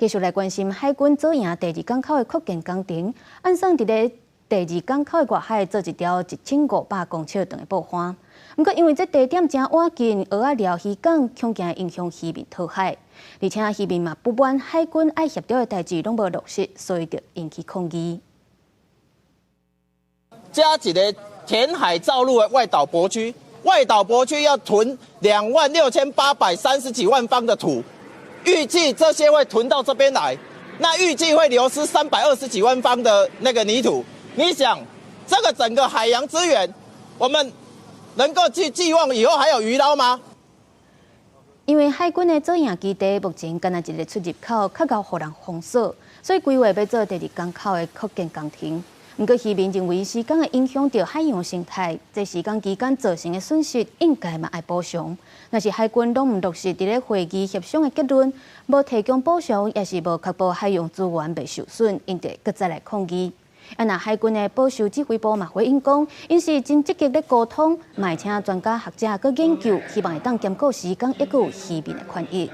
繼續來關心海軍左營第二港口的擴建工程，按算佇咧第二港口的外海做一條1500公尺長的布帆。毋過因為這地點誠倚近蚵仔寮漁港，恐驚影響漁民討海，而且漁民嘛不滿海軍愛協調的代誌攏無落實，所以就引起抗議。加一個填海造陸的外島泊區，外島泊區要囤26,830幾萬方的土。預計這些會囤到這邊來，那預計會流失320幾萬方的那個泥土。你想，這個整個海洋資源，我們能夠去寄望以後還有魚撈嗎？因為海軍的左營基地目前干焦一个出入口，較𠢕予人封鎖，所以規劃欲做第二港口的擴建工程。毋過漁民認為施工會影響著海洋生態，這施工期間造成的損失應該嘛愛補償。若是海軍攏毋落實佇咧會議協商的結論，無提供補償，抑是無確保海洋資源袂受損，𪜶就會閣再來抗議。啊，若海軍的保守指揮部嘛回應講，𪜶是真積極咧溝通，嘛會請專家學者閣研究，希望會當兼顧施工，抑閣有漁民的權益。